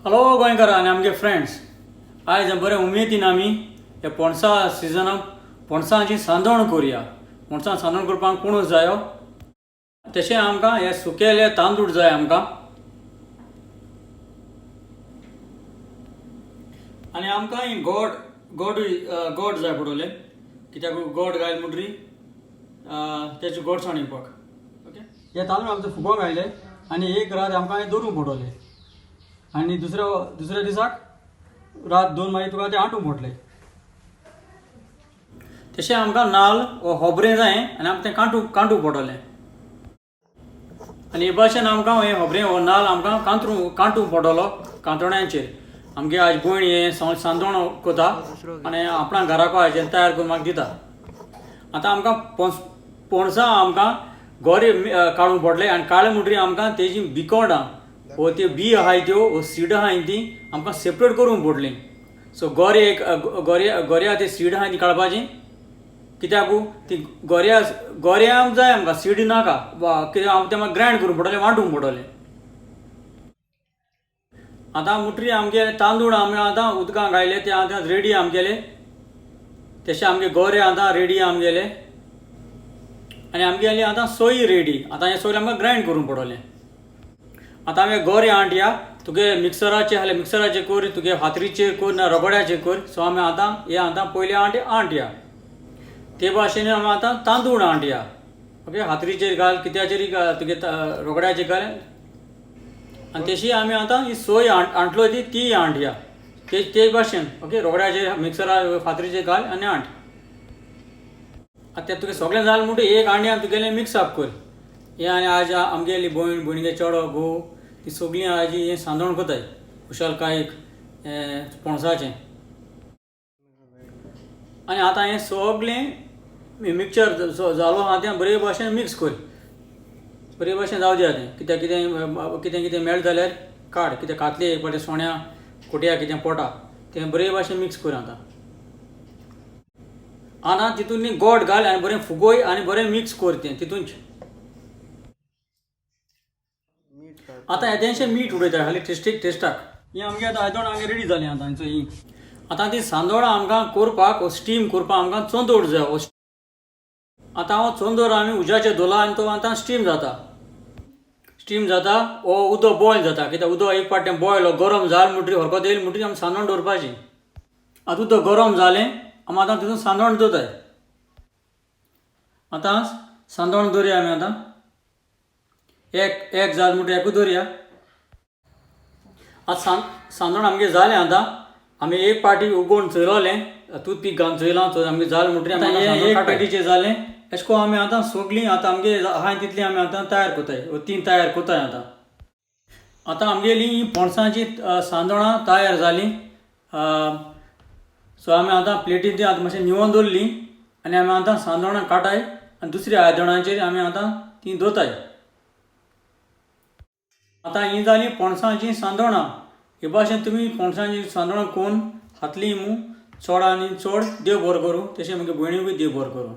Hello गोंयकार आनी आमगे फ्रेंड्स, आयज बरे उमेदीन आमी ह्या पणसा सिजनाक पणसाची सांदोण करुया. पणसा सांदोण करपाक कोणूच जायो, तशें आमकां हे सुकेले तांदूळ जाय आमकां आनी आमकां ही गोड गोड गोड जाय पडटले, कित्याक गोड घायल म्हणटरी तेची गोडसाण येवपाक. ओके, हे तांदूळ आमचे फुगोंक आयले आनी एक रात आमकां हे दवरूंक पडटले आनी दुसऱ्या दिसाक रात दोन मागीर तुका ते आटूंक पडटले. तशें आमकां नाल्ल वो होबरें जाय आनी आमकां तें कांटूंक पडटलें. आनी हे भाशेन आमकां हें होबरें हो नाल्ल आमकां कांटूंक पडटलो कांतोण्याचेर. आमगे आज भयण हें सांदोण कोता आनी आपणा घराको आयज तयार करून म्हाका दिता. आतां आमकां पणसां आमकां गोरे काडूंक पडले आनी काळे म्हणटरी आमकां तेजी बिकोंडां वो त्यो बी आहाय त्यो वो सीड आहाय ती आमकां सेपरेट करूंक पडली. सो गोरे एक गोऱ्या ते सीड आहाय ती काडपाची, कित्याक ती गोऱ्यांक जाय आमकां, सीड नाका. कित्याक आमकां तें मागीर ग्रायंड करूंक पडटलें, वांटूंक पडटलें. आतां मुटरी आमगे तांदूळ आमी आतां उदकां घायले ते आतां रेडी आमगेले, तशें आमगे गोरे आतां रेडी आमगेले आनी आमगेली आतां सोय रेडी. आतां हें सोय आमकां ग्रायंड करूंक पडटलें. आतां आमी गोरे आंटया, तुगे मिक्सराचेर जाल्यार मिक्सराचेर कर, तुगे हातरीचेर कर ना रगड्याचेर कर. सो आमी आतां हे आतां पयलीं आंटया, ते भाशेन आमी आतां तांदूळ आंटया. ओके, हातरीचेर घाल, कित्याचेर घाल, तुगे रगड्याचेर घाल आनी तशी आमी आतां ही सोय आंटलो ती ती आंटया ते भाशेन. ओके, रगड्याचेर मिक्सरा फातरीचेर घाल आनी आंट. आतां तें तुगे सगळें जालें म्हणटकीर एक आंड्यान तुगेलें मिक्स अप कर. हें आनी आज आमगेली भयण, भयणीगे चेडो, घोव ती सगळीं आज हें सांदोण करताय खुशालकायेक पणसाचें. आनी आतां हें सगळें मिक्सचर जालो आहा तें बरे भाशेन मिक्स कर, बरे भाशेन जावं दिया तें. कित्याक कितें कितें कितें मेळटा जाल्यार काड, कितें खातलें एक फावटी सोण्या कोटया कितें पोटा तें बरे भाशेन मिक्स कर. आतां आतां तितून गोड घाल आनी बरें फुगय आनी बरें मिक्स कर तें तितूनच. आतां येदेंशें मीठ उडयता खाली टेस्टाक. हें आमगे आतां आयदोण आमगे रेडी जालें. आतां ही आतां ती सांदोळां आमकां करपाक स्टीम करपाक आमकां चोंदोर जाय. आतां हो चोंदोर आमी उज्याचेर दवरला आनी तो आतां स्टीम जाता. स्टीम जाता वो उदक बॉयल जाता, कित्याक उदक एक पाट तें बॉयल गरम जालें म्हणटरी हरकत येयली म्हणटरी आमी सांदोण दवरपाची. आतां उदक गरम जालें आमी आतां तितून सांदोण दवरताय. आतां सांदोण दवरया आमी. आतां एक एक जालें म्हणटरी एकूच दवरया. आतां सांदोण आमगें जालें. आतां आमी एक पाटी उगोवन चोयलोलें, टूथपीक घालून चोयलां, आमगें जालें म्हणटरी एक पाटीचें जालें. अशें करून आमी आतां सगळीं आतां आमगे आहाय तितलीं आमी आतां तयार करताय, तीन तयार करताय. आतां आतां आमगेली ही पणसाची सांदोणां तयार जालीं. सो आमी आतां प्लेटीन ती आतां मातशें निवोन दवरली आनी आमी आतां सांदोणां काटाय आनी दुसऱ्या आयदणांचेर आमी आतां तीं दवरताय. आतां हीं जालीं पणसाचीं सांदोणां. हे भाशेन तुमी पणसाचीं सांदोणां करून खातलीं मू. चड आनी चड देव बरो करूं, तशें म्हगे भयणीकूय देव बरो करूं.